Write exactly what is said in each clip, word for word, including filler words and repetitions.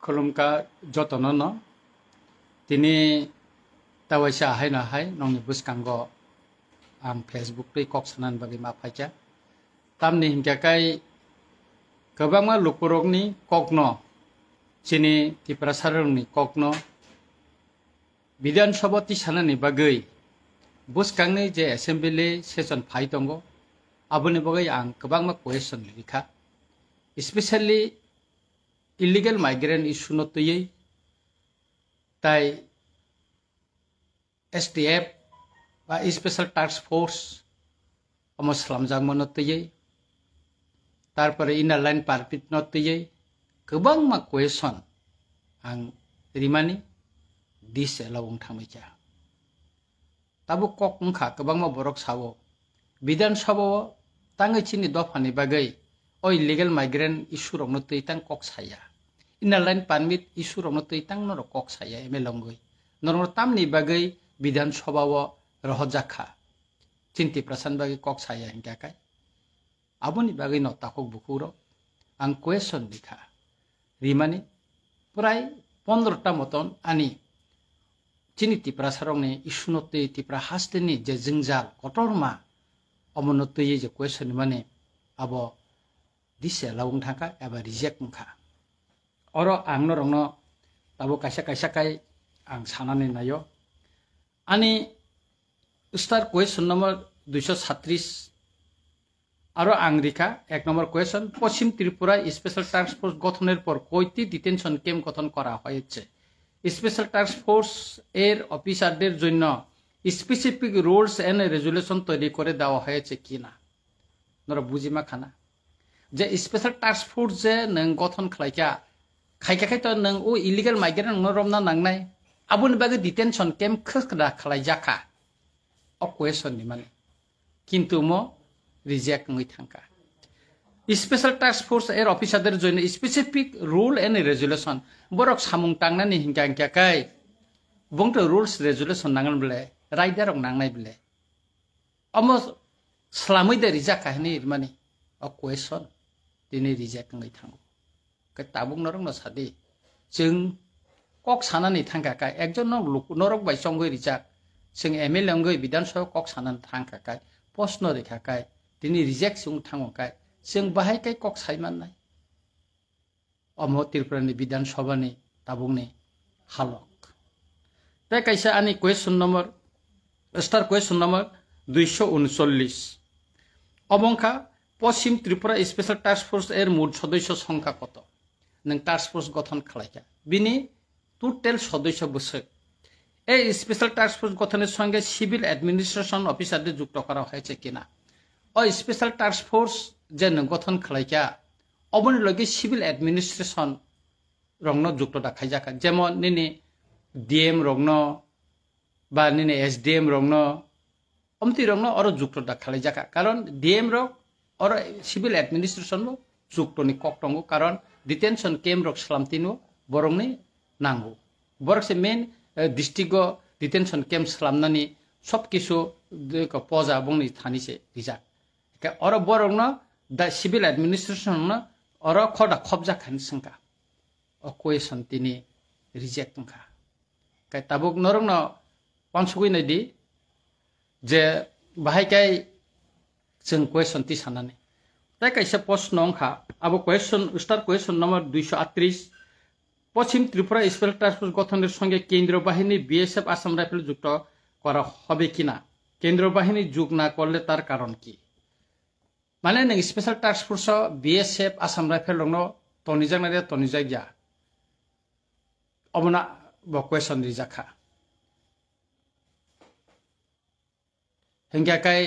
Khulumkha jotono no. Tini tawaisa haino hai nongni bwskango ang Facebook twi kok sanani bagwi ma phaikha. Tamni hinkha kai kwbangma lukurokni kokno, chini Tiprasarokni kokno Bidhan Sabha tisanani bagwi bwskangni je assembly session phai tongo, aboni bagwi ang kwbangma question rikha. Especially illegal migrant issue no twiwi, tai S T F ba Special Task Force omo slamjakmano twiwi, tarpore Inner Line Permit no twiwi kwbangma question ang rimani disallow wng thangbaikha. Tabuk kok wngkha, kwbangma borok sao, Bidhan Sabha o tangwi chini dophani bagwi o illegal migrant issue rokno twi tang kok saya, Inner Line Permit issue rokno twi tang norok kok saya M L A wngwi, norokno tamni bagwi Bidhan Sabha o rohorjak kha, chini Tiprasani bagwi kok saya hinkha kai. Aboni bagwi no takhuk bukhukrok ang question rikha. Rimani prai pondro ta moton ani chini Tiprasarokni issue no twi Tipra hasteni je jwngjal kotorma omono twiwi je question rimani abo disallow wng thangkha eba reject wngkha. Oro ang norokno tabuk kaisa kaisa kai ang sanani naio. Ani star question number duiso satris. আরও আংরিকা, এক নম্বর কোয়েশন, পশ্চিম ত্রিপুরায় special task force গঠনের পর কয়টি detention camp গঠন করা হয়েছে? স্পেশাল টাস্ক ফোর্স এর অফিসারদের জন্য স্পেসিফিক রুলস এন্ড রেজুলেশন তৈরি করে দেওয়া হয়েছে কিনা? Noro bujima khana, je special task force je nwng গঠন khlaikha, khaikha khai to nwng o illegal migrant no romna nangnai, aboni bagwi detention camp khwkra khlaijakha. O question ni mani. Kintu mo reject wngwi thangkha. Special task force এর অফিসারদের জন্য specific rule and regulation, borok samung tangnani hinkha hinkha kai bongto rules resolution nangan bele, raida rok nangnai bele. Omo slamwi de reject kha hwnwi rimani o question tini reject wngwi thango. Khe tabuk norokno sadi, chwng kok sanani thangkha kai, ekjon no luk-, norok bai chongwi rijak, chwng M L A wngwi Bidhan Sabha kok sanani thangkha kai, post no rikha kai, tini reject se wng thango kai, chwng bahai kai kok sai mannai? Omo Tripura ni Bidhan Sabha ni tabuk ni halok. Tei kaisa ani question number, star question number দুইশো ঊনচল্লিশ. Omo wngkha, পশ্চিম Tripura special task force এর মোট সদস্য সংখ্যা কত? Nwng task force গঠন khlaikha, bini total সদস্য bwswk. এই স্পেশাল টাস্ক ফোর্স গঠনের সঙ্গে সিভিল অ্যাডমিনিস্ট্রেশন অফিসারদের যুক্ত করা হয়েছে কিনা? O special task force je nwng গঠন khlaikha, oboni logi civil administration rokno যুক্ত da khaijakha, jemon nini D M rokno ba nini S D M rokno, omtwi rokno oro যুক্ত da khlaijak kha, karon D M rok oro civil administration bo যুক্ত ni kok tongo, karon detention camp rok slam tino borokni nango, borok se main, eh, district o detention camp slamnani sob kisu de ko poja bongni thani se rijak, khe oro borokno da civil administration no oro khoda khobjak khan sengkha. O question tini reject wngkha. Khe tabuk norokno uansugwi naidi je bahai kai chwng question tisanani. Tei kaisa প্রশ্ন wngkha, abo question, star question number দুইশো আটত্রিশ, পশ্চিম Tripura special task force গঠনের সঙ্গে কেন্দ্রীয় বাহিনী, বিএসএফ, আসাম রাইফেল যুক্ত করা হবে কিনা? কেন্দ্রীয় বাহিনী যোগ না করলে তার কারণ কি? Mane nwng special task force o B S F, Assam Rifle rokno tonijaknai de tonijak ya? Omono bo question rijak kha. Hinkhe kai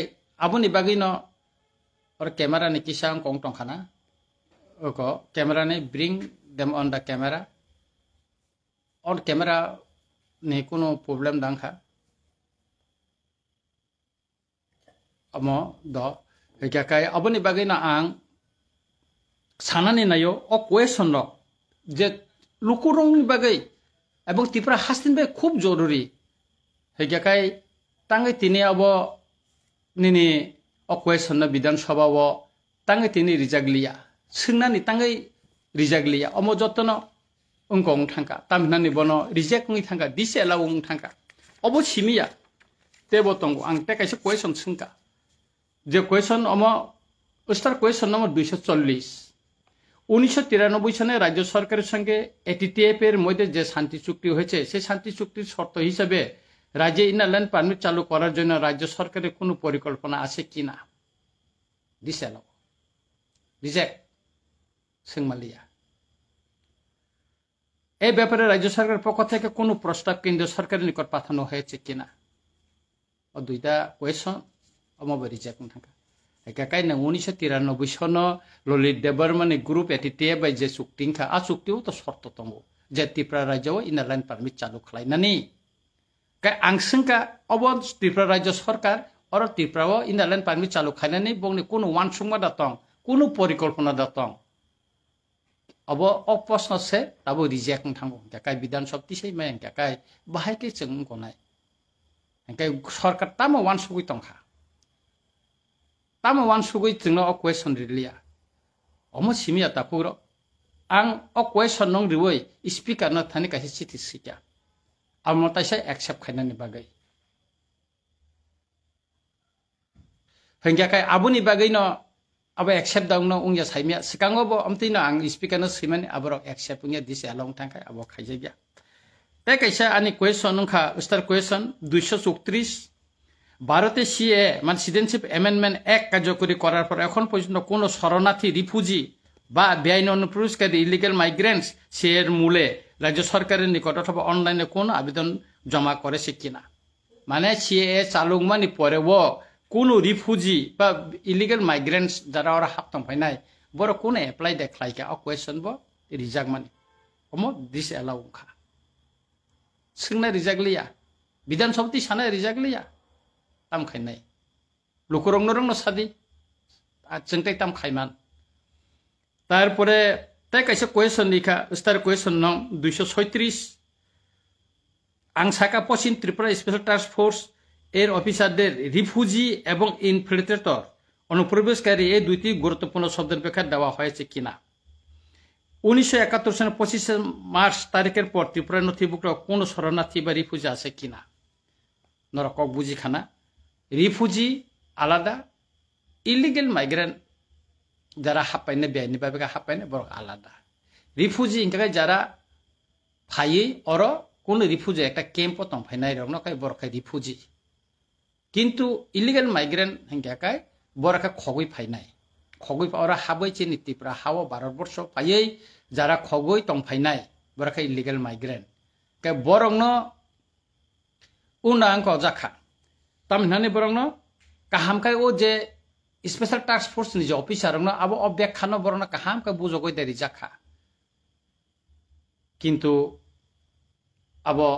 aboni bagwino oro camera ni kisa wngkong tongkha na. Oko camera ni bring them on the camera. On camera ni kunu problem dang kha. Omo do, hingkhe kai aboni bagwi no ang sanani naio o question rok je lukurokni bagwi ebong Tripura hasteni bagwi khub joruri. Hingkhe kai tangwi tini abo nini o question no Bidhan Sabha o tangwi tini rijak liya, swngnani tangwi rijak liya, omo jotono wngkha wng thangkha, tamhinani bono reject wngwi thangkha, disallow wng thangkha. Obo simiya, tebo tongo, ang tei kaisa question swngkha. Je question omo, star question number দুইশো চল্লিশ, উনিশশো তিরানব্বই সনে রাজ্য সরকারের সঙ্গে এটিটিএফ এর মধ্যে যে শান্তি চুক্তি হয়েছে, সেই শান্তি চুক্তির শর্ত হিসেবে রাজ্যে ইনার লাইন পারমিট চালু করার জন্য রাজ্য সরকারের কোনো পরিকল্পনা আছে কিনা? Disallow, reject, swngmaliya. এই ব্যাপারে রাজ্য সরকারের পক্ষ থেকে কোনো প্রস্তাব কেন্দ্রীয় সরকারের নিকট পাঠানো হয়েছে কিনা? O duita question, omo bo reject wng thangkha. Hingkhe kainwi উনিশশো তিরানব্বই sono Lalit Debbarma ni group ATTF bai je chukti wngkha, a chukti o to shorto tongo je Tripura rajyo o inner line permit chalu khlainani. Khe ang swngkha, obo Tripura rajyo sarkar, oro Tripura o inner line permit chalu khlainani bongni kunu uansukma da tong, kunu porikolpona da tong? Obo o proshno se tabuk reject wng thango, hingkhe kai Bidhan Sabha tisai maya, hingkhe kai bahai khe chwng wng tongnai. Hingkhe sarkar tamo uansugwi tongkha. Tamo uansugwi chwngno o question riliya. Omo simiya takhuk rok. Ang o question nung riwi speaker no thani kaisa chithi swikha. Amo taisa accept khainani bagwi. Hingkhe kai aboni bagwi no abo accept da wngno wngya saimya. Swkango bo amtwi no ang speaker no swimani aborok accept wngya disallow wng thangkha abo khaijakya. Tei kaisa ani question wngkha star question দুইশো চৌত্রিশ, ভারতে সিএএ মানে citizenship amendment act কার্যকরী করার পর এখন পর্যন্ত কোনো শরণার্থী, রিফিউজি বা বেআইনি অনুপ্রবেশকারী, ইলিগাল মাইগ্রেন্টস, সিএএর মূলে রাজ্য সরকারের নিকট অথবা অনলাইনে কোনো আবেদন জমা করেছে কিনা? Mane CAA chalukmani pore o kunu refugee ba illegal migrants jara oro hap tong phainai, borok kunu apply de khlaikha, o question bo rijakmani. Omo disallow wngkha. Swngnai rijak liya, Bidhan Sabha twi sanai rijak liya, tam khainai. Lukurokno rokno sadi, a, chwng tei tam khaiman. Tarpore tei kaisa question likha, star question no দুইশো ছয়ত্রিশ. Ang saka Poschim Tripura Special Task Force এর অফিসারদের রিফিউজি এবং ইনফিল্ট্রেটর, অনুপ্রবেশকারী এই দুইটি গুরুত্বপূর্ণ শব্দের ব্যাখ্যা দেওয়া হয়েছে কিনা? উনিশশো একাত্তর সনের পঁচিশে মার্চ তারিখের পর ত্রিপুরায় নথিভুক্ত কোনো শরণার্থী বা রিফিউজি আছে কিনা? Norok kok buji khana, refugee alada, illegal migrant jara happaina, beaini babe khe happaina, borok alada. Refugee hingkha khe jara phaiwi oro kunu refugee ekta camp o tong phainai rokno khe borok khe refugee. Kintu illegal migrant hingkha khe borok khe khogwi phainai. Khogwi pha-, oro habwi chini Tripura ha-o Bharat borsho phaiwi jara khogwi tong phainai, borok khe illegal migrant. Khe borokno Unda ang kok jakha. Tamni hwnani borokno kaham khai o je Special Task Force ni je officer rokno abo o bek khano borokno kaham khai bujogoi de rijak kha. Kintu abo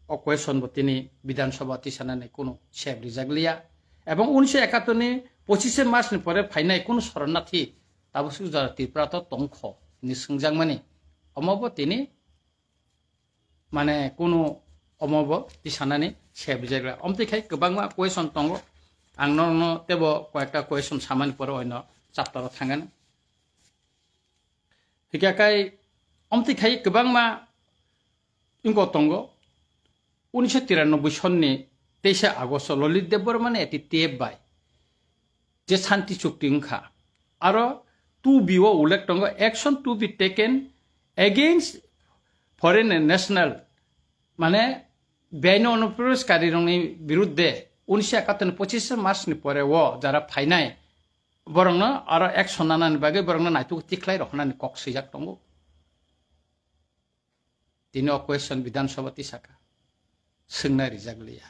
o question bo tini Bidhan Sabha tisanani kunu sep rijak liya. Ebong unisho ekattor ni pochishe March ni pore phainai kunu soronnathi tabuk suk jora Tripura to tongkho hini swngjakmani. Omo bo tini Mane kunu omo bo tisanani se bijagla. Omtwi khai kwbangma question tongo. Ang norokno tebo koyekta question samani pore oino chapter o thangani. Hikya kai omtwi khai kwbangma ingo tongo. Unisho tiranoboi sonni teisa Agosto Lalit Debbarma ni eti tep bai je Shanti Chukti wngkha. Aro two B o ullekh tongo, "Action to be taken against foreign national," mane, beaini onuprobeshkarirokni birudde unisho ekattor ni pochishe March ni pore o jara phainai, borokno aro action nanani bagwi borokno naituk tikhlai roknani kok swijak tongo. Tini o question Bidhan Sabha tisaka. Swngnai rijak liya.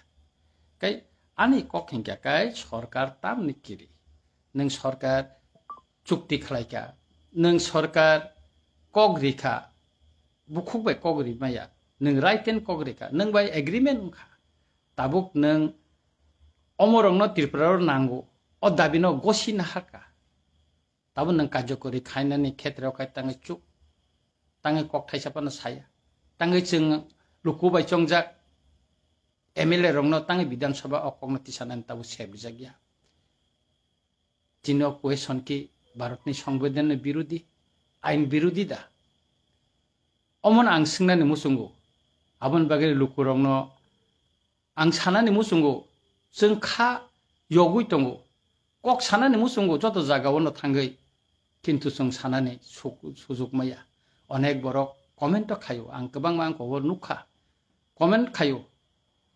Kai ani kok hinkya kai sorkar tamni kiri. Nwng sorkar chukti khlaika. Nwng sorkar kok rikha. Bukhuk bai kok rimaya. Nwng right and kok rikha. Nwng bai agreement wngkha. Tabuk nwng omorokno Tripura o nango. O dabi no gosi naharka. Tabuk nwng karjokori khainani khetreo khai tangwi chuk, tangwi kok thaisa phano saya, tangwi chwng luku bai chongjak M L A rokno tangwi Bidhan Sabha o kokno tisanani tabuk sebrijak ya. Chini o question ki Bharatni Songbidanni birodi, ain birodi da? Omono ang swngnani muchungo. Aboni bagwi lukurokno ang sanani muchungo, chwng kha yogwi tongo. Kok sanani muchungo joto jagao no thangwi, kintu chwng sanani suk-, sujuk maya. Onek borok comment o khaio, ang kwbangma ang kobo nukha. Comment khaio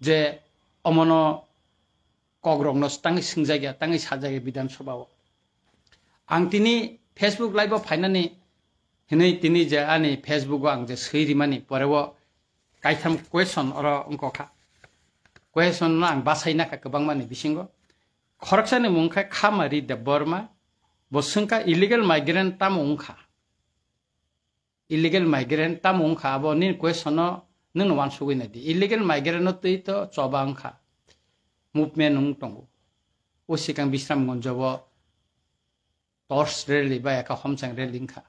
je omono kokrokno tangwi swngjakya, tangwi sajakya Bidhan Sabha o. Ang tini Facebook live o phainani hinwi tini je ani Facebook o ang je swi rimani pore o kaitham question oro wngkha. Question no ang bachai nakha kwbangmani bisingo. Khoroksani mung khe Khamari Debbarma, bo swngkha illegal migrant tamo wngkha? Illegal migrant tamo wngkha? Abo nini question no nwngno uansugwi naidi. Illegal migrant no twi to choba wngkha. Movement wng tongo. O sikang Bisramganj o torch rally ba eka homchang rally wngkha.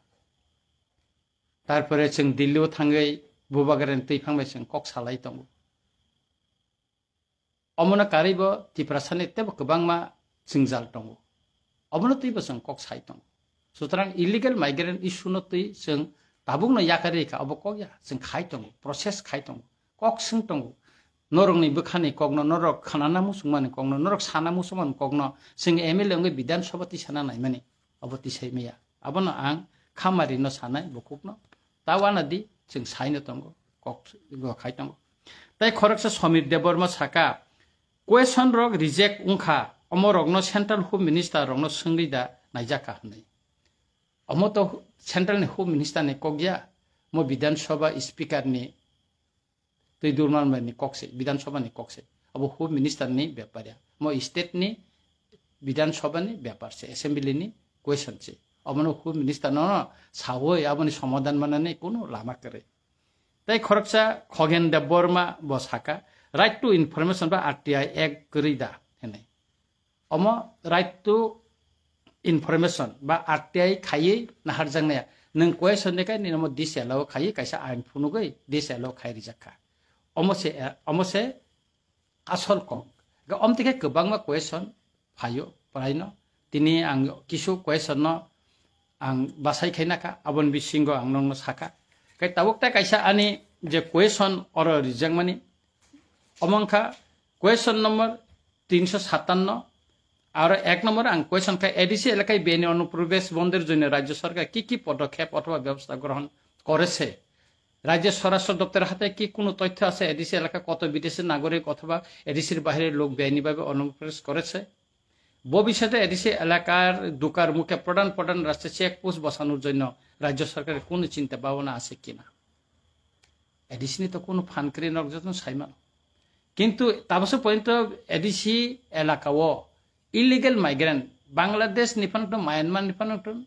Tarpore chwng Delhi o thangwi Bubagrani twi phang bai chwng kok salai tongo. Omono karwi bo Tiprasani teibo kwbangma jwngjal tongo. Omono twibo chwng kok sai tongo. Sutrang illegal migrant issue no twi chwng tabukno yakarwi kha, obo kok ya, chwng khai tongo, process khai tongo, kok swng tongo. Norokni bwkhani kokno, norok khanana muchungmani kokno, norok sana muchungmani kokno chwng M L A wngwi Bidhan Sabha tisana naimani, obo tisai maya. Abono ang Khamari no sanai bukukno. Ta wana di, chwng saino tongo, kok go khai tongo. Tai khoroksa Samir Debbarma saka, question rok reject wngkha, omo rokno Central Home Minister rokno swngwi da naijak kha hwnwi. Omo to Central ni Home Minister ni kok ya, mo Bidhan Sabha Speaker ni twi durman ni kok se, Bidhan Sabha ni kok se. Abo Home Minister ni bepar ya. Mo state ni Bidhan Sabha ni bepar se, Assembly ni question se. Omono Home Minister no sawi aboni somadhan manani kunu lama kwrwi. Tai khoroksa Khogen Debbarma bo saka, right to information ba R T I Act kwrwi da hwnwi. Omo right to information ba R T I khaiwi naharjaknaya. Nwng question de kai nini omo disallow khaiwi kaisa ain phunugwi disallow khai rijak kha. Omo se, omo se asol kok. Ga om tike kwbangma question phaio, praino. Tini ang kisu question no ang bachai khai nakha, aboni bisingo ang nongno sakha. Kai tabuk ta kaisa ani je question oro rijakmani, omo wngkha question number তিনশো সাতান্ন, aro এক নম্বর ang question khai, A D C এলাকায় বেআইনি অনুপ্রবেশ বন্ধের জন্য রাজ্য সরকার কি কি পদক্ষেপ অথবা ব্যবস্থা গ্রহণ করেছে? রাজ্যের স্বরাষ্ট্র দপ্তরের হাতে কি কোনো তথ্য আছে এডিসি এলাকা কত বিদেশি নাগরিক অথবা এডিসির বাইরের লোক বেআইনিভাবে অনুপ্রবেশ করেছে? ভবিষ্যতে এডিসি এলাকার ঢোকার মুখে প্রধান প্রধান রাস্তায় চেকপোস্ট বসানোর জন্য রাজ্য সরকারের কোনো চিন্তা ভাবনা আছে কিনা? ADC ni to kuno phan kwrwi nok joto saimano. Kintu tabukso porjonto A D C elaka o illegal migrant Bangladesh ni phano tong, Myanmar ni phano tong,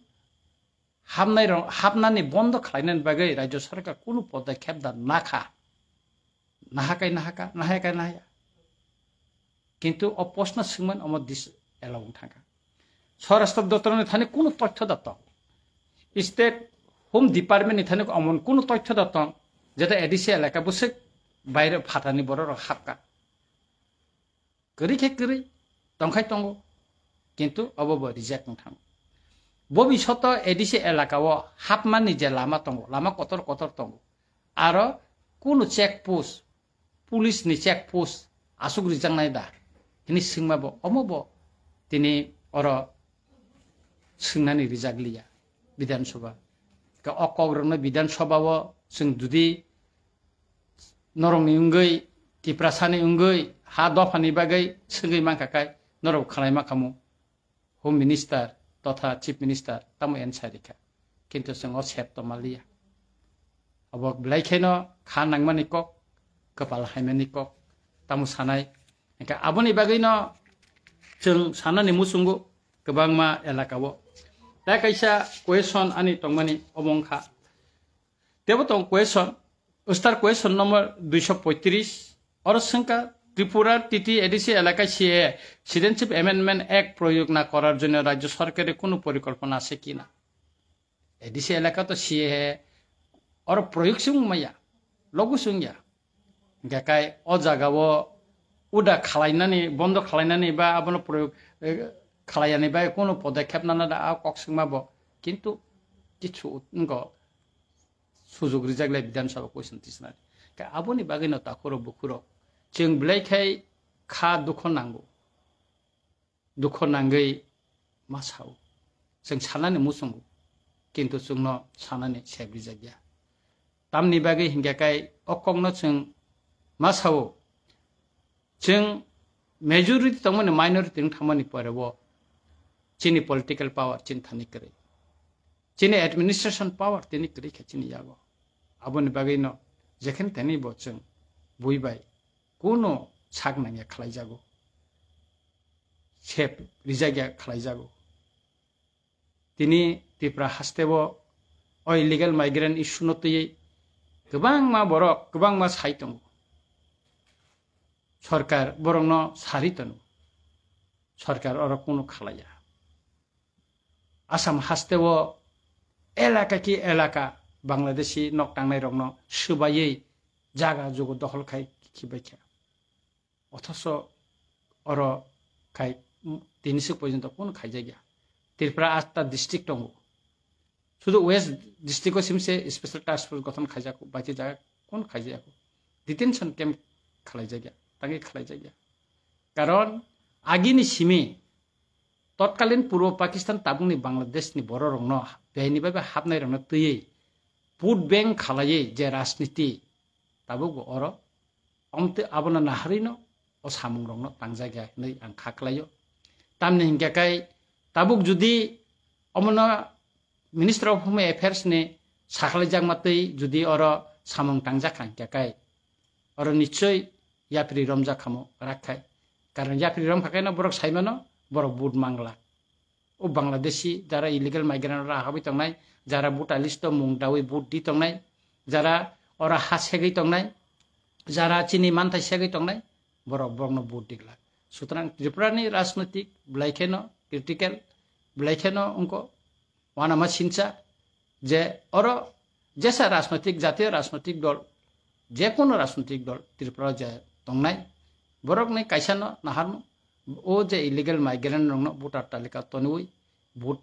hapnai rok, hapnani bondo khlainani bagwi rajya sarkar kuno podokkhep da nakha. Nahakai nahaka, nahakai nahaya. Kintu o post no swngmani omo dis allow wng thangkha. Swarashtra doptor ni thani kuno tothyo da tong. State Home Department ni thani omo kuno tothyo da tong. Jeta A D C elaka bwswk baire phatani borok rok hapka. Kwrwi khe kwrwi, tongkhai tongo, kintu obo bo reject wng thango. Bo bisoto A D C elaka o hapmani je lama tongo, lama kotor kotor tongo, aro kunu check post, police ni check post aswk rijaknai da hini swngma bo, omo bo tini oro swngnani rijak liya Bidhan Sabha. Ka o kok rokno Bidhan Sabha o chwng judi norokni wngwi, Tiprasani wngwi, ha dophani bagwi swngwi mankha kai norok khwlai ma khamu Home Minister totha Chief Minister tamo answer rikha. Kintu chwng o sep tongma liya. Obo belai kheno kha nangmani kok, kwpal haimani kok, tamo sanai. Hingkhe aboni bagwino chwng sanani muchungo kwbangma elaka o. Tai kaisa question ani tongmani omo wngkha. Tebo tong question, star question number দুইশো পঁয়ত্রিশ, oro swngkha Tripura T T A D C elaka C A A, Citizenship Amendment Act প্রয়োগ না করার জন্য রাজ্য সরকারের কোনো পরিকল্পনা আছে কি না? A D C elaka to C A A oro proyog se wng maya, logo se wng ya. Hingkhe kai o jaga o uda khalainani, bondo khalainani ba abono proyog, eh, khalaiyani bai kuno podokkhep nana da a kok swngma bo. Kintu kichu wngkho. Sujuk rijak le Bidhan Sabha question tisnani. Ka aboni bagwi no takhurok bukhurok. Chwng belai khai kha dukho nango. Dukho nangwi ma sao. Chwng sanani muchungo. Kintu chwngno sanani sep rijak ya. Tamni bagwi hinkhe kai o kokno chwng ma sao. Chwng majority tongmani minority wng thangmani pore o chini political power chini thani kwrwi. Chini administration power tini kwrwi khe chini yago. Aboni bagwi no jekhen teni bo chwng bui bai kuno sak nangya khlaijago. Sep rijak ya khlaijago. Tini Tripura haste o o illegal migrant issue no twiwi kwbangma borok, kwbangma sai tongo. Sorkar borokno sari tono. Sorkar oro kunu khalaiya. Assam haste o elaka ki elaka Bangladeshi nok tangnai rokno swbaiwi jaga jugo dokhol khai khibai kha. Othoso oro khai, mm, tini swk porjonto kunu khaijak ya. Tripura atta district tongo. Sudu West district o simse special task force gothon khaijak, bachi jaga kunu khaijak. Detention camp khalai jak ya, tangi khalai jak ya. Karon agini simi totkalin Purbo Pakistan tabukni Bangladesh ni borok rokno beni bai hapnai rokno twiwi vote bank khalaiwi je rajniti tabuk bo oro omte abono naharino o samungrokno tangjak ya hinwi ang kha khlaio. Tamni hinkhe kai tabuk judi omono Minister of Home Affairs ni sakhlaijakma twi judi oro samung tangjak kha hinkhe kai oro nichoi yapri romjak khamo rakkhai. Karon yapri romkha kaino borok saimano borok vote mangla. O Bangladeshi jara illegal migrant ora habwi tongnai, jara voter list o mung dawi vote di tongnai, jara ora ha segwi tongnai, jara chini manthai segwi tongnai, borok borokno vote diglak. Sutrang Tripura ni rajnoitik belai kheno critical, belai kheno wngkho wanama sincha je oro jesa rajnoitik, jatiyo rajnoitik dol, je kono rajnoitik dol Tripura je tongnai, borokni kaisano naharmo, o je illegal migrant rokno voter talika tonwi vote,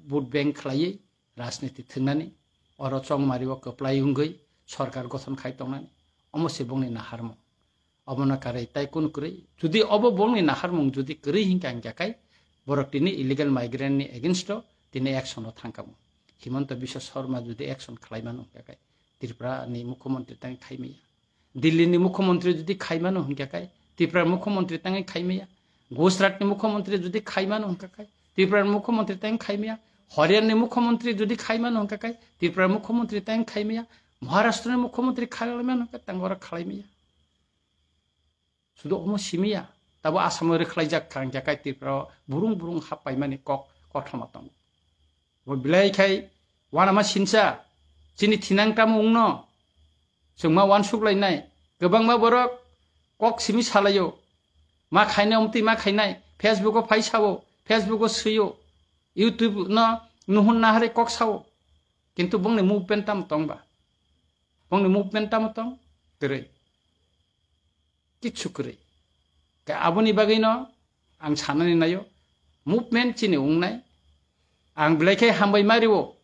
vote bank khlaiwi rajniti thwngnani, oro chongmari o kwplai wngwi sorkar gothon khai tongnani, omo se bongni naharmung. Obono karwi tai kun kwrwi, judi obo bongni naharmung judi kwrwi hinkha hinkha khai borok tini illegal migrant ni against o tini action o thangkamo. Himanta Biswa Sarma judi action khlai mano hinkha khai Tripura ni mukhyamantri tang khai maya. Delhi ni mukhyamantri jodi khai mano hinkhe kai Tripura mukhyamantri tangwi khai maya. Gujarat ni mukhyamantri jodi khai mano hinkhe kai Tripura mukhyamantri tang khai maya. Haryana ni mukhyamantri jodi khai mano hinkhe kai Tripura mukhyamantri tang khai maya. Maharashtra ni mukhyamantri khalai mano hinkhe tang oro khalai maya. Sudu omo simiya. Tabo Assam o rwkhlaijak kha hinkhe kai Tripura o burung burung hap paimani kok kothoma tongo. Bo belai khai wanama sinsa, chini thinang tamo wngno, chwngma wansuk lainai, kwbangma borok kok simi salaio, ma khainai omtwi ma khainai, Facebook o phai sao, Facebook o swio, YouTube no nuhun naharwi kok sao, kintu bongni movement tamo tong ba? Bongni movement tamo tong? Kwrwi. Kichu kwrwi. Khe aboni bagwino ang sanani naio, movement chini wngnai. Ang belai khe hambai mario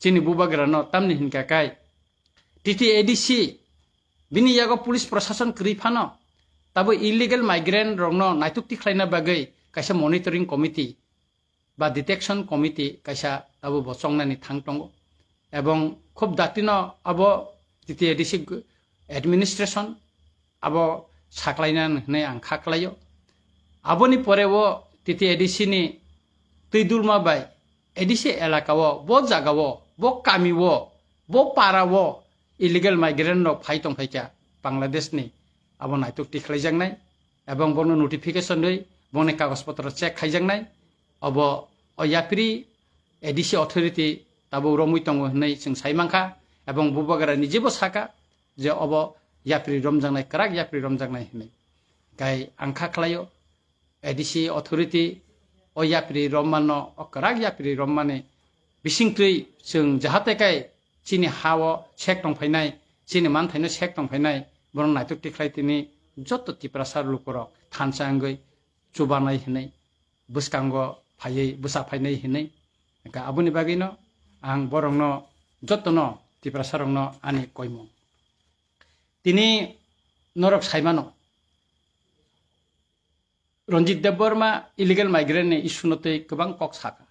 chini bubagrano, tamni hinkha kai T T A D C bini yago police prosason kwrwi phano tabo illegal migrant rokno naituk tikhlaina bagwi kaisa monitoring committee ba detection committee kaisa abo bo chongnani thang tongo. Ebong khub datino abo T T A D C administration abo saklaina hinwi ang kha klaio. Aboni pore o T T A D C ni twidulma bai A D C elaka o, bo jaga o, bo kami o, bo para o illegal migrant rok phai tong phaikha Bangladesh ni, abo naituk tikhlaijaknai. Ebong bono notification rwi bongni kagoj potro check khaijaknai. Obo o yapri A D C authority tabuk romwi tongo hinwi chwng sai mankha, ebong bubagra ni jebo saka je obo yapri romjaknai, kwrak yapri romjaknai hinwi. Kai ang kha khlaio A D C authority o yapri rommanno, o kwrak yapri rommani bisingtwi chwng jahate kai chini ha o sek tong phainai, chini manthaino sek tong phainai, borok naituk tikhlai tini joto Tiprasa lukurok thansa wngwi chubanai hinwi, bwskango phaiwi bwsa phainai hinwi. Hwnkhe aboni bagwino ang borokno jotono Tiprasarokno ani koimung. Tini norok saimano, Ranjit Debbarma illegal migrant ni issue no twi kwbang kok saka.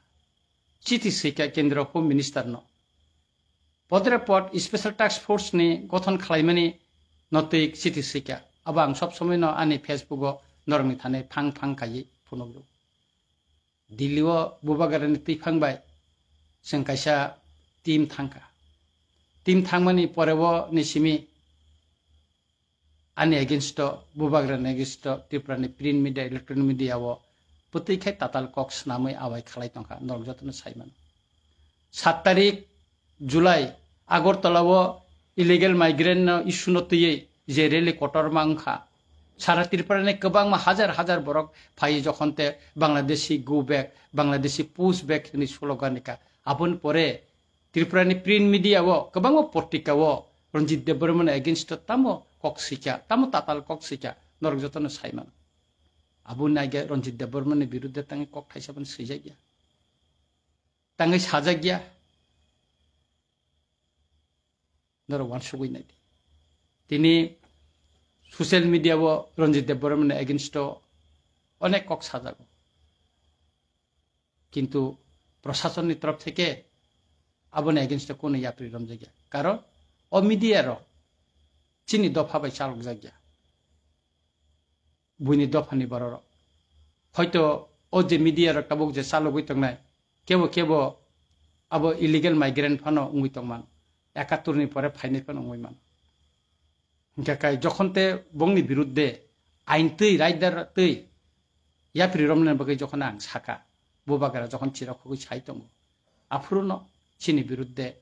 Chithi swikha Kendra Home Minister no. Podre pod Special Task Force ni gothon khlaimani no twi chithi swikha. Abo ang sob somoi no ani Facebook o norokni thani phang phang kaiwi phunukgo. Delhi o Bubagrani twiphang bai chwng kaisa team thangkha. Team thangmani pore o ni simi ani against o, Bubagrani against o, Tripura ni print media, electronic media o bwtwi khai tatal kok swnamwi awai khalai tongkha, norok jotono sai mano. Sat tarik July, Agartala o illegal migrant no issue no twiwi je rally kotorma wngkha. Sara Tripura ni kwbangma hajar hajar borok phai jokhon te Bangladeshi go back, Bangladeshi push back hwnwi slogan rikha. Aboni pore Tripura ni print media o kwbangma portika o Ranjit Debbarma ni against o tamo kok swikha, tamo tatal kok swikha, norok jotono sai mano. Aboni age Ranjit Debbarma ni birudde tangwi kok thaisa phano swijakya. Tangwi sajakya. Norok uansugwi naidi. Tini social media o Ranjit Debbarma ni against o onek kok sajago. Kintu proshasonni torof theke aboni against o kunu yapri romjakya. Karon o media rok chini dopha bai chalokjakya. Buini dophani bororok. Hoito o je media rok tabuk je chalogwi tongnai, kebo kebo abo illegal migrant phano wngwi tongmano, ekattor ni pore phainai phano wngwi mano. Hingkha kai jokhon te bongni birudde ain twi, raidar twi yapri romnani bagwi jokhon ang saka, Bubagra jokhon chirakhogwi sai tongo, aphuru no chini birudde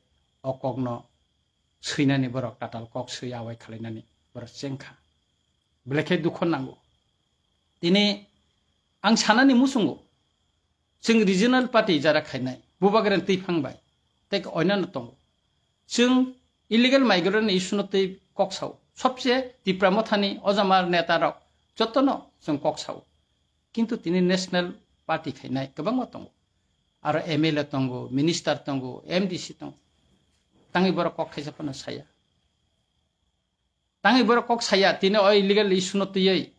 o kokno swinani borok tatal kok swi awai khalainani borok chengkha. Belai khe dukho nango. Tini ang sanani muchungo, chwng regional party jara khainai, Bubagrani twiphang bai, tei oinano tongo. Chwng illegal migrant ni issue no twi kok sao. Sobse Tipra Mothani ojamar neta rok jotono chwng kok sao. Kintu tini national party khainai kwbangma tongo. Aro M L A tongo, minister tongo, M D C tongo. Tangwi borok kok khaisa phano saya. Tangwi borok kok saya, tini o illegal issue no twiwi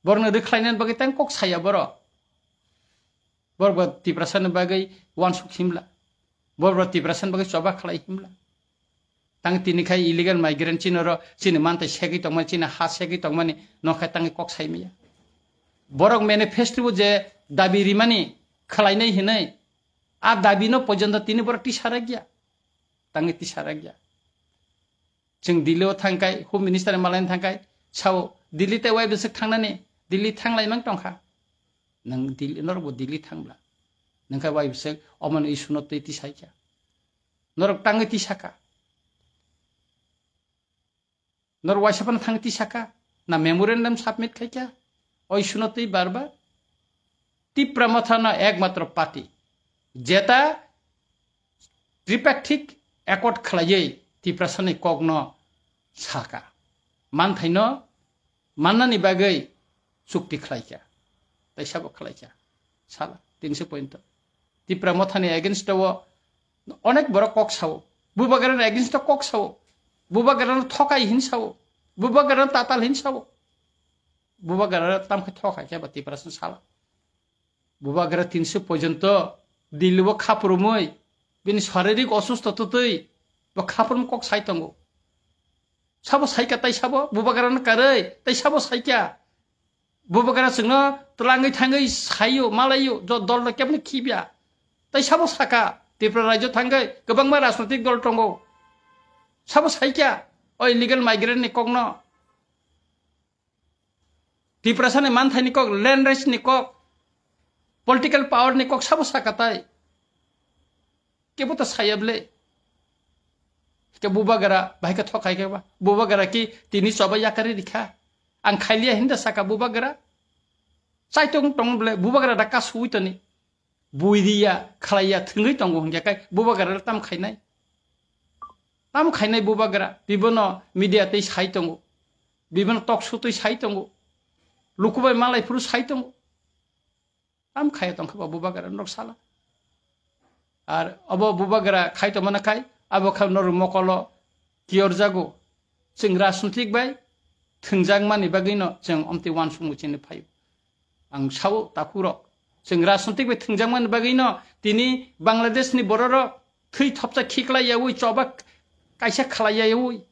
borokno rwkhlainani bagwi tang kok saya borok. Borok bo Tiprasani bagwi uansuk himla. Borok bo Tiprasani bagwi choba khlai himla. Tang tini khai illegal migrant chini oro chini mantai segwi tongmani, chini ha segwi tongmani, no khai tangwi kok sai maya. Borok manifesto bo je dabi rimani khlainai hinwi, a dabi no porjonto tini borok tisa rakya. Tangwi tisa rakya. Chwng Delhi o thangkai, Home Minister ni malaini thangkai, sao Delhi tei wai bwswk thangnani, Delhi thanglai mang tongkha. Nang Delhi, norok bo Delhi thangbla. Nang khai wai bwswk omoni issue no twi tisaikha. Norok tangwi tisaka. Norok waisa phano thangwi tisaka. Na memorandum submit khaikha. O issue no twi bar bar. Tipra Motha no ekmatro party. Jeta tripartite accord khlaiwi Tiprasani kokno saka. Manthaino mannani bagwi chukti khlaikha. Tei sabo khlaikha. Sala, tinso point. Tipra Mothani against o onek borok kok sao. Bubagrani against o kok sao. Bubagrano thokai hin sao. Bubagrano tatal hin sao. Bubagrano tamkhe thokai khe ba Tiprasani sala. Bubagra tinso porjonto Delhi o khaprumwi bini sharirik osusto twtwi bo khaprum kok sai tongo. Sabo saikha tai sabo Bubagrano karwi tai sabo saikha. Bubagra chwngno twlangwi thangwi saio, malaio, jo-, dolno kebni khibya. Tai sabo saka, Tripura rajyo thangwi kwbangma rajnotik dol tongo. Sabo saikha, o illegal migrant ni kokno. Tiprasani manthaini kok, land rights ni kok, political power ni kok sabo saka tai. Kebo to saya ble. Ke Bubagra, bahai ke thokai ke ba. Bubagra ki tini choba yakari rikha. Ang khailia hinda saka Bubagra. Chai tong tong ble, Bubagra da kasui toni. Buidiya, khlaiya, thwngwi tongo hwnkhe kai Bubagra tam khainai. Tam khainai Bubagra, bibono media tei sai tongo. Bibono talk show tei sai tongo. Lukubai malai phuru sai tongo. Tam khaya tongkha ba Bubagra norok sala. Ar obo Bubagra khai tongmana khai Abo kha norok mokolo kiyorjago. Chwng rajnitik bai thwngjakmani bagwino chwng omtwi uansukmung chini phaio. Ang sao takhurok, chwng rajnitik bai thwngjakmani bagwino tini Bangladeshni bororok thwi thopsa khiklai yaui, choba kaisa khalai yaui,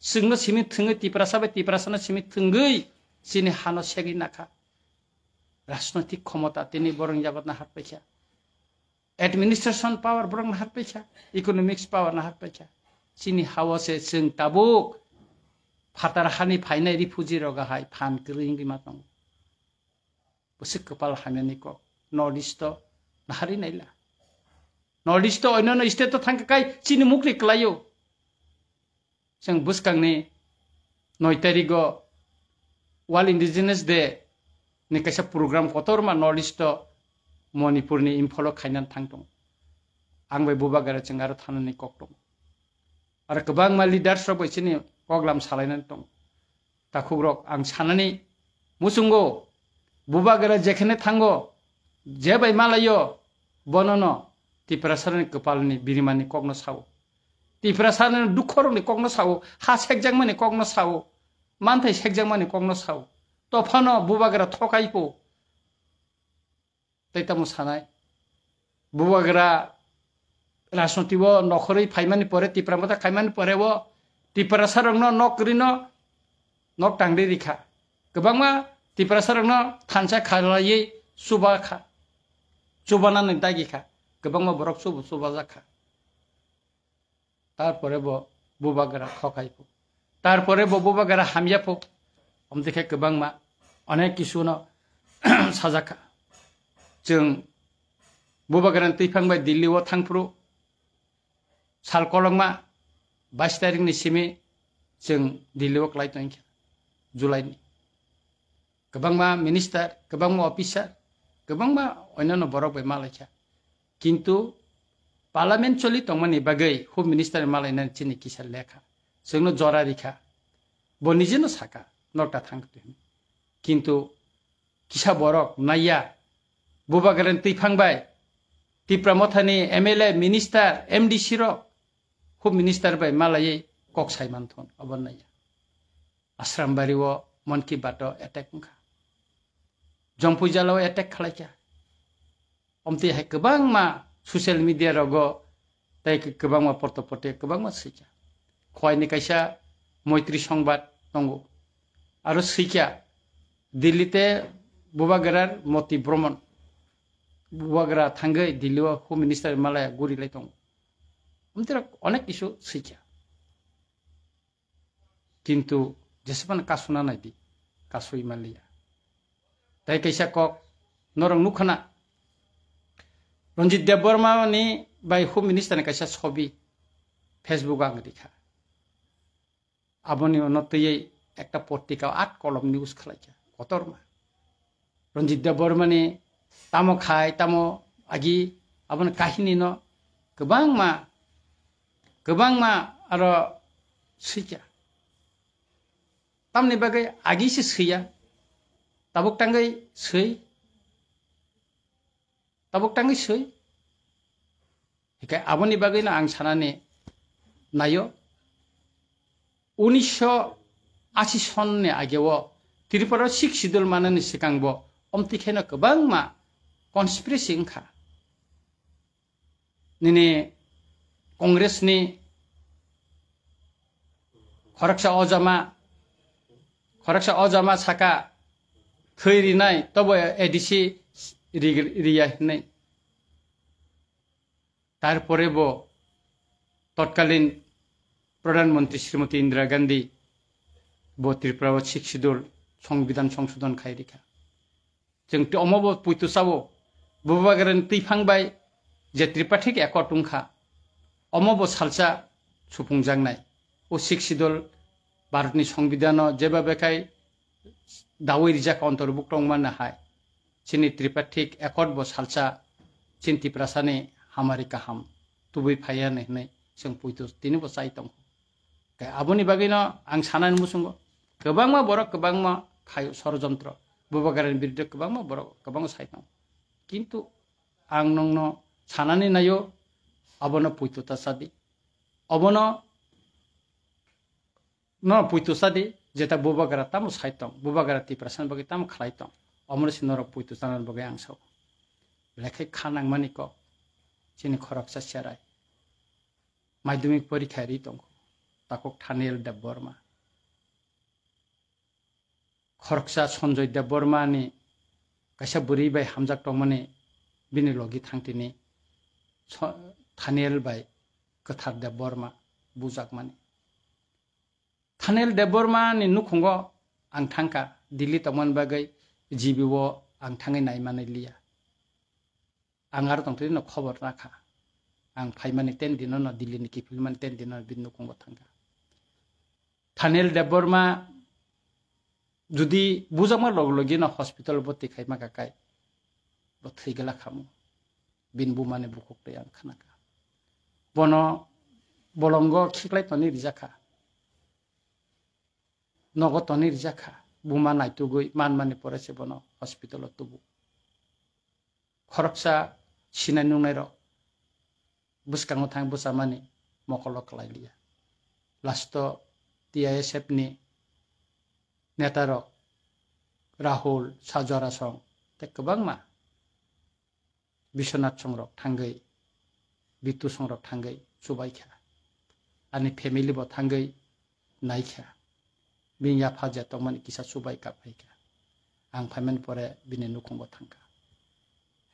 chwngno simi thwngwi, Tiprasa bai Tiprasano simi thwngwi chini hano segwi nakha. Rajnitik khomota tini borokni yago naharpaikha. Administration power borok naharpaikha, economics power naharpaikha. Chini hao se chwng tabuk phatar hani phainai refugee rok hai phan kwrwi wngwi ma tongo. Bwswk kwpal hamyani kok. North East o naharwi naila. North East o onyono state o thangkha kai chini mukri kwlaio. Chwng bwskangni noi tarigo World Indigenous Day ni kaisa program kotorma North East o Manipur ni Imphal o khainani thang tongo. Ang bai bubagra chwng aro thanani kok tongo. Aro kwbangma leaders rok bai chini koklam salainani tongo. Takhukrok, ang sanani muchungo, bubagra jekhene thango, je bai malaio, bonono Tiprasarani kwpalni birimani kokno sao. Tiprasarani dukkhorokni kokno sao, ha sekjakmani kokno sao, manthai sekjakmani kokno sao. Tophano bubagra thokai pho. Tei tamo sanai. Bubagra rajnoti o nokhorwi phaimani pore, Tipra Motha khaimani pore o Tiprasarokno nok kwrwino nok tangri rikha. Kwbangma Tiprasarokno thansa khalaiwi chuba kha. Chubanani dagi kha. Kwbangma borok chubu chubajak kha. Tarpore bo bubagra khokai pho. Tarpore bo bubagra hamya pho. Omtwi khe kwbangma onek kisu no sajak kha. Chwng bubagrani twiphang bai Delhi o thangphuru sal kolokma bais tarikni simi chwng Delhi o klai tongkha, July ni. Kwbangma minister, kwbangma officer, kwbangma onyono borok bai malaikha. Kintu parliament choli tongmani bagwi home minister malainani chini kisa lekha. Chwngno jora rikha. Bo nijeno saka, nokta thang twi hwnwi. Kintu kisa borok naiya, bubagrani twiphang bai, Tipra Mothani M L A, minister, M D C rok, home minister bai malaiwi kok sai manthon, obo naiya. Asrambari o Mon Ki Baat o attack wngkha. Jompuijala o attack khalaikha. Omtwi hai kwbangma social media rogo tei kwbangma porto porte kwbangma swikha. Khoini kaisa Moitri Songbat tongo. Aro swikha Delhi te bubagra Moti Bromon. Bubagra thangwi Delhi o home minister malaya guri lai tongo. Omtwi rok onek kisu swikha. Kintu jesebano kasuna naidi, kasui manliya. Tai kaisa kok norok nukhana, Ranjit Debbarma ni bai Home Minister ni kaisa sobi Facebook ang rikha. Aboni ono twiwi ekta portika at kolom news khalaikha, kotorma. Ranjit Debbarma ni tamo khai, tamo agi, aboni kahini no kwbangma, kwbangma aro swikha. Tamni bagwi agi se swiya, tabuk tangwi swi, tabuk tangwi swi. Hikai aboni bagwino ang sanani naio, unisho ashi sonni ageo Tripura o Sixth Schedule manani swkangbo omtwi kheno kwbangma conspiracy wngkha. Nini Congress ni khoroksa ojama, khoroksa ojama saka thwi rinai, tobo A D C ri-, riya hinwi. Tarpore bo totkalin Pradhan Mantri Srimati Indira Gandhi bo Tripura o Sixth Schedule Songbidan Songsodhon khai rikha. Chwng twi omo bo puitu sao, bubagrani twiphang bai je Tripartite Accord wngkha, omo bo salsa suphungjaknai. O Sixth Schedule Bharatni Songbidano jeba bekhai dawi rijak, ontorbukto wngmani hai. Chini Tripartite Accord bo salsa chini Tiprasani hamari kaham tubui phaiya hinwi chwng puitu tini bo chai tongo. Khe aboni bagwino ang sanani muchungo, kwbangma borok kwbangma khaio sorojontro, bubagrani biruddhe kwbangma borok kwbangma sai tongo. Kintu ang nongno sanani naio, abono puitu ta sadi. Obono no puitu sadi, jeta bubagra tamo sai tong, bubagra Tiprasani bagwi tamo khlai tong, omono se norok puitu chanani bagwi ang sao. Belai khe kha nangmani kok, chini khoroksa cherai. Madhyamik porikha ri tongkho, takhuk Thaniel Debbarma. Khoroksa Sanjoy Debbarma ni kaisa bwrwi bai hamjak tongmani bini logi thangtini so-, Thaniel bai Kwthar Debbarma bujakmani. Thaniel Debbarma ni nukhungo ang thangkha, Delhi tongmani bagwi G B o ang thangwi naimani liya. Ang aro tongtwino khobor nakha. Ang phaimani ten dino no, Delhi ni kiphilmani ten dino no bini nukhungo thangkha. Thaniel Debbarma judi bujakma log logi no hospital boti khaima kakai, bo thwi gala khamu. Bini bumani bukhuk tei ang khnakha. Bono bolongo khiklai toni rijakha. Nogo toni rijakha. Buma naitugwi manmani pore se bono hospital o tubu. Khoroksa sinai nungnairok bwskango thang bwchamani mokolo kwlai liya. Last o T I S F ni netarok Rahul, Sajwara song tei kwbangma Biswanath songrok thangwi, Bitu songrok thangwi chubaikha. Ani family bo thangwi naikha. Bini yapha je tongmani kisa chubai kap phaikha. Ang phaimani pore bini nukhungo thangkha.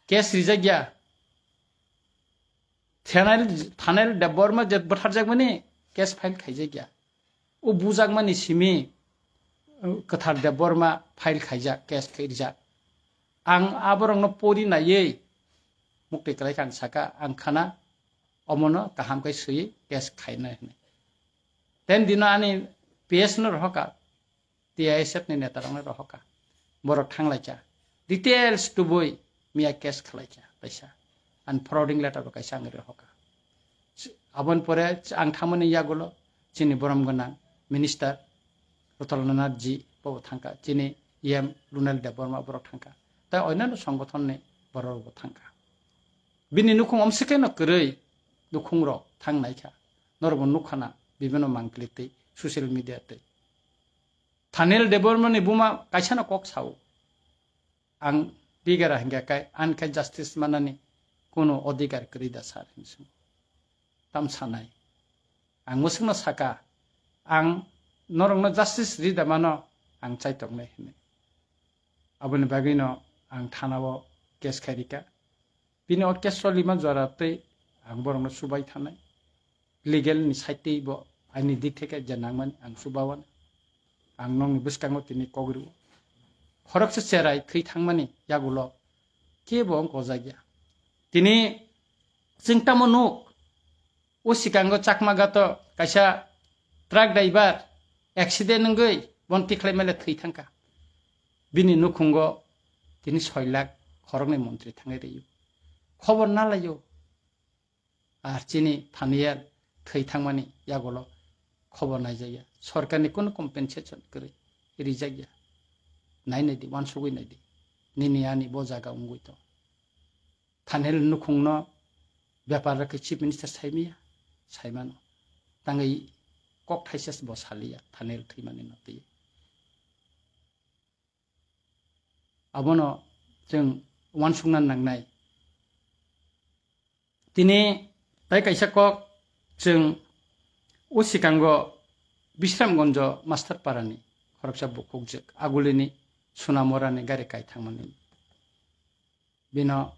Case rijakya. Thanail, Thanail Debbarma je bwtharjakmani case file khaijakya. O bujakmani simi, uh, Kwthar Debbarma file khaijak, case khaijak. Ang aborokno pori naiwi mukti kwlai kha ang saka, ang khana omono kaham khe swiwi case khaina hwnwi. Ten dino ani P S no rohoka, T I S F ni neta rokno rohoka. Borok thanglaikha. Details tubui miya case khwlaikha kaisa. Unfrauding letter bo kaisa ang rohoka. Aboni pore ang thangmani yagulo chini borom gwnang minister Rotol Nath ji bo thangkha, chini E M Runal Debbarma borok thangkha. Tai onyanno songothon ni borok bo thangkha. Bini nukhung omsike no kwrwi nukhung rok thang naikha. Norok bo nukha na bibino mangkli tei social media tei. Thaniel Debbarma ni buma kaisa no kok sao. Ang bigara hingka kai, ang khe justice manani kuno odhikar kwrwi da sir hinwi swngo. Tam sanai. Ang mwswkno saka, ang norokno justice ri da mano, ang chai tongnai hinwi. Aboni bagwino ang thanao case khai rika. Bini o case solima jora tei ang borokno chubai thanai. Legal ni side tei bo aini dik theke je nangmani ang chubawan. Ang nongni bwskango tini kok rio. Khoroksa cherai thwi thangmani yagulo kebo wng kojakya. Tini chwng tamo nuk, o sikango Chakma gato kaisa truck driver accident wngwi bon tikhlai male thwi thangkha. Bini nukhungo tini soi lakh khoroknwi montri thangwi rwio. Khobor nalaio. Ar chini Thaniel thwi thangmani yagulo khobor naijakya. Sorkarni kunu compensation kwrwi rijakya. Nai naidi, uansugwi naidi. Nini ani bo jaga wngwi tong. Thaniel nukhungno bepar rwkhe Chief Minister saimaya, saimano. Tangwi kok thaisa bo saliya Thaniel thwimani no twi. Abono chwng uansukna nangnai. Tini tai kaisa kok chwng o sikango Bisramgonjo Master Parani khoroksa bukhukjwk agulini Sunamorani gari kai thangmani. Bino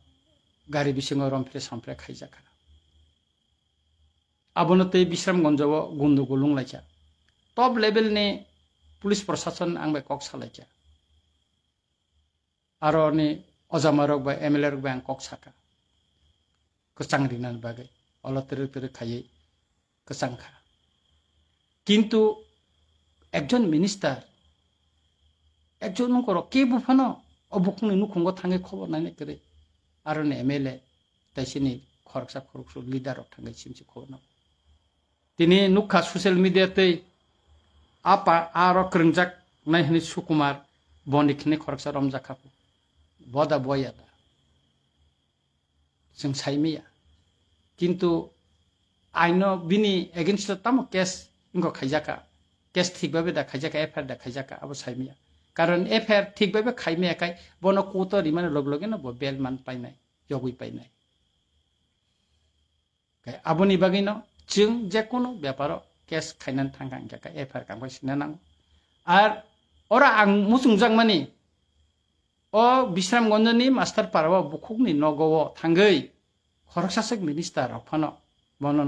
gari bisingo romphre somphre khaijakha. Abono tei Bisramgonjo o gundugul wnglaikha. Top level ni police prosason ang bai kok salaikha. Aro ni ojama rok bai M L A rok bai ang kok saka. Kwchang rinani bagwi. Olo twrwk twrwk khaiwi kwchang kha. Kintu ekjon minister, ekjon nongkhorok kebo phano o bukhukni nukhungo thangwi khobor naina kwrwi. Aro ni M L A tei chini khoroksa khoroksa leader rok thangwi simsi khobor nango. Tini nukha social media tei apa aro kwrwngjak nai hwnwi Sukumar Bonik hwnwi khoroksa romjak kha. Boda boya da. Chwng saimaya. Kintu aino bini against o tamo case wngkha khaijaka, case thik babe da khaijaka, F I R da khaijaka, abo saimaya. Karon F I R thik babe khaimaya kai bono court o rimani log loge no bo bail man painai, yogwi painai. Kai aboni bagwi no chwng je kono beparo case khainani thangkha hingkha khe F I R kamkha sina nango. Ar ora ang muchungjakmani o Bisramganjni Master Para o bukhukni nogo o thangwi khoroksa swk minister rok phano bono